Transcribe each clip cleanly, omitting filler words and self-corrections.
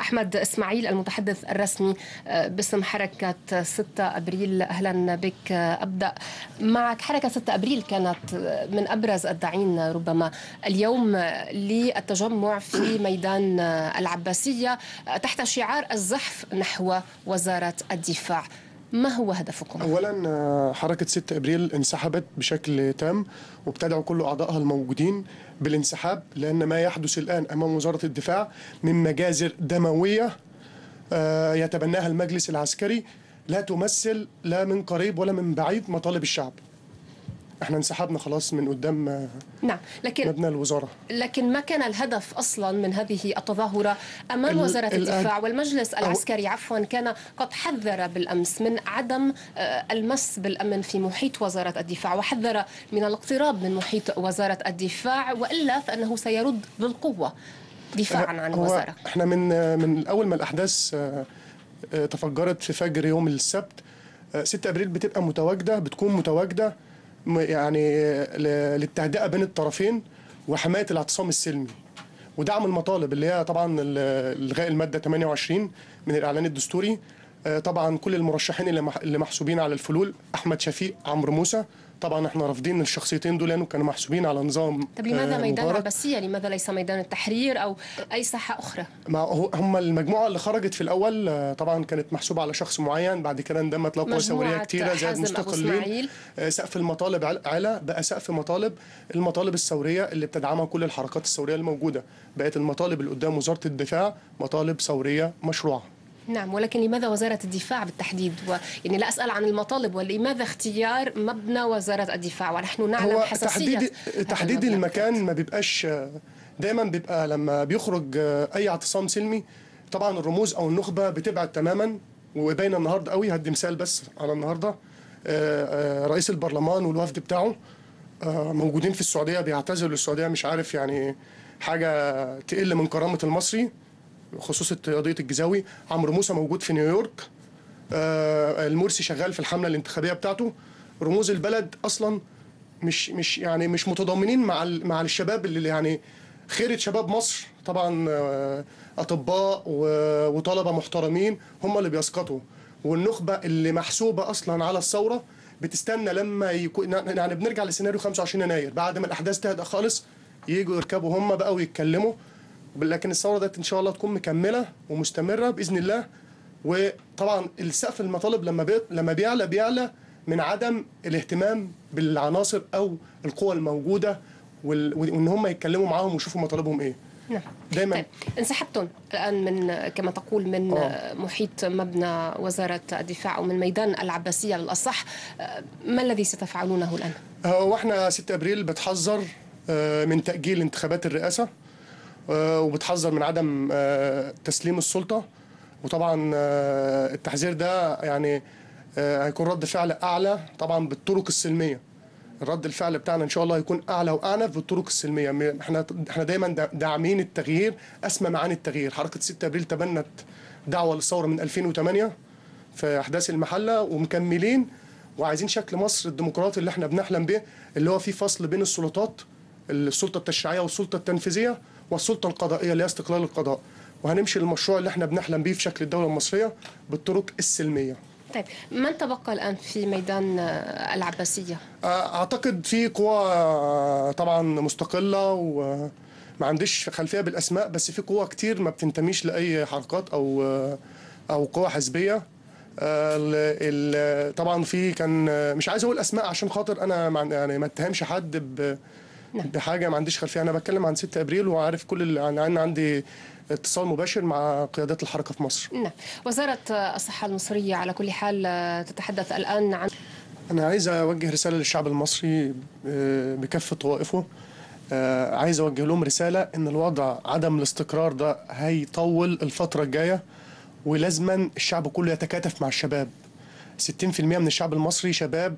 أحمد إسماعيل المتحدث الرسمي باسم حركة 6 أبريل، أهلا بك. أبدأ معك. حركة 6 أبريل كانت من أبرز الداعين ربما اليوم للتجمع في ميدان العباسية تحت شعار الزحف نحو وزارة الدفاع. ما هو هدفكم؟ أولا حركة 6 أبريل انسحبت بشكل تام، وابتدعوا كل أعضائها الموجودين بالانسحاب، لأن ما يحدث الآن أمام وزارة الدفاع من مجازر دموية يتبناها المجلس العسكري لا تمثل لا من قريب ولا من بعيد مطالب الشعب. احنا انسحبنا خلاص من قدام. نعم، لكن مبنى الوزارة. لكن ما كان الهدف أصلا من هذه التظاهرة أمام وزارة الدفاع؟ والمجلس العسكري عفوا كان قد حذر بالأمس من عدم المس بالأمن في محيط وزارة الدفاع، وحذر من الاقتراب من محيط وزارة الدفاع، وإلا فإنه سيرد بالقوة دفاعا عن الوزارة. احنا من أول ما الأحداث تفجرت في فجر يوم السبت 6 أبريل بتبقى متواجدة، بتكون متواجدة يعني للتهدئة بين الطرفين وحماية الاعتصام السلمي ودعم المطالب اللي هي طبعا الغاء المادة 28 من الإعلان الدستوري. طبعا كل المرشحين اللي محسوبين على الفلول، أحمد شفيق، عمرو موسى، طبعا احنا رافضين الشخصيتين دول لانه كانوا محسوبين على نظام. طب لماذا ميدان العباسية؟ لماذا ليس ميدان التحرير او اي ساحة اخرى؟ ما هو هم المجموعة اللي خرجت في الاول طبعا كانت محسوبة على شخص معين، بعد كده اندمت لقوى ثورية كتيرة زائد مستقلين. سقف المطالب علا، بقى سقف مطالب المطالب الثورية اللي بتدعمها كل الحركات الثورية الموجودة، بقت المطالب اللي قدام وزارة الدفاع مطالب ثورية مشروعه. نعم، ولكن لماذا وزارة الدفاع بالتحديد؟ يعني لا أسأل عن المطالب، ولماذا اختيار مبنى وزارة الدفاع ونحن نعلم حساسية تحديد المكان؟ ما بيبقاش دايما، بيبقى لما بيخرج أي اعتصام سلمي طبعا الرموز أو النخبة بتبعد تماما، وباينة النهارده قوي. هدي مثال بس على النهارده، رئيس البرلمان والوفد بتاعه موجودين في السعودية، بيعتذروا للسعودية، مش عارف يعني حاجة تقل من كرامة المصري، خصوصا قضية الجزاوي. عمرو موسى موجود في نيويورك، المرسي شغال في الحملة الانتخابية بتاعته. رموز البلد اصلا مش يعني مش متضامنين مع الشباب اللي يعني خيرة شباب مصر، طبعا اطباء وطلبه محترمين هم اللي بيسقطوا، والنخبه اللي محسوبة اصلا على الثورة بتستنى لما يكون، يعني بنرجع لسيناريو 25 يناير بعد ما الاحداث تهدأ خالص يجوا يركبوا هم بقى ويتكلموا. لكن الثورة ديت ان شاء الله تكون مكملة ومستمرة باذن الله. وطبعا السقف المطالب لما بيعلى بيعلى من عدم الاهتمام بالعناصر او القوى الموجودة، وان هم يتكلموا معاهم ويشوفوا مطالبهم ايه. نعم دايما. طيب، انسحبتم الان من كما تقول من محيط مبنى وزارة الدفاع او من ميدان العباسية للاصح، ما الذي ستفعلونه الان؟ هو احنا 6 ابريل بتحذر من تاجيل انتخابات الرئاسة، وبتحذر من عدم تسليم السلطة، وطبعا التحذير ده يعني هيكون رد فعل أعلى طبعا بالطرق السلمية. الرد الفعل بتاعنا إن شاء الله هيكون أعلى وأعنف بالطرق السلمية. احنا دايما داعمين التغيير، أسمى معاني التغيير. حركة 6 أبريل تبنت دعوة للثورة من 2008 في أحداث المحلة، ومكملين وعايزين شكل مصر الديمقراطي اللي احنا بنحلم به، اللي هو فيه فصل بين السلطات، السلطة التشريعية والسلطة التنفيذية والسلطة القضائية اللي هي استقلال القضاء. وهنمشي للمشروع اللي احنا بنحلم بيه في شكل الدولة المصرية بالطرق السلمية. طيب، من تبقى الآن في ميدان العباسية؟ أعتقد في قوى طبعا مستقلة، وما عنديش خلفية بالأسماء، بس في قوى كتير ما بتنتميش لأي حركات أو قوى حزبية. طبعا في كان، مش عايز أقول أسماء عشان خاطر أنا يعني ما اتهمش حد بحاجة ما عنديش خلفية. انا بتكلم عن 6 ابريل وعارف كل اللي انا عندي اتصال مباشر مع قيادات الحركة في مصر. نعم، وزارة الصحة المصرية على كل حال تتحدث الان عن، انا عايز اوجه رسالة للشعب المصري بكافة طوائفه، عايز اوجه لهم رسالة ان الوضع عدم الاستقرار ده هيطول الفترة الجاية، ولازما الشعب كله يتكاتف مع الشباب. 60% من الشعب المصري شباب.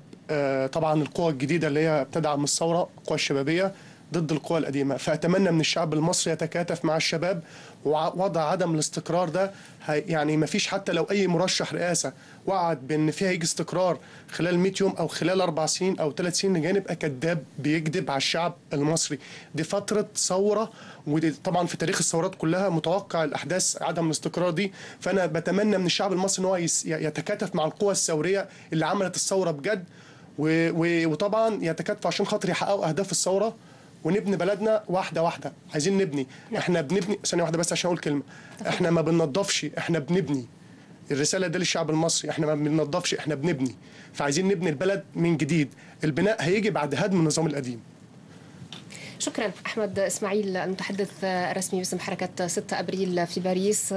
طبعا القوى الجديدة اللي هي بتدعم الثورة، القوى الشبابية ضد القوى القديمة. فاتمنى من الشعب المصري يتكاتف مع الشباب، ووضع عدم الاستقرار ده يعني ما فيش، حتى لو اي مرشح رئاسة وعد بان فيها هيجي استقرار خلال 100 يوم او خلال 4 سنين او 3 سنين، يبقى كذاب بيكذب على الشعب المصري. دي فترة ثورة، ودي طبعا في تاريخ الثورات كلها متوقع الاحداث عدم الاستقرار دي. فانا بتمنى من الشعب المصري ان هو يتكاتف مع القوى الثورية اللي عملت الثورة بجد، وطبعا يتكاتفوا عشان خاطر يحققوا اهداف الثورة ونبني بلدنا واحدة واحدة. عايزين نبني، احنا بنبني. ثانية واحدة بس عشان اقول كلمة، احنا ما بننضفش، احنا بنبني. الرسالة دي للشعب المصري، احنا ما بننضفش، احنا بنبني. فعايزين نبني البلد من جديد. البناء هيجي بعد هدم النظام القديم. شكرا احمد اسماعيل، المتحدث الرسمي باسم حركه 6 ابريل في باريس.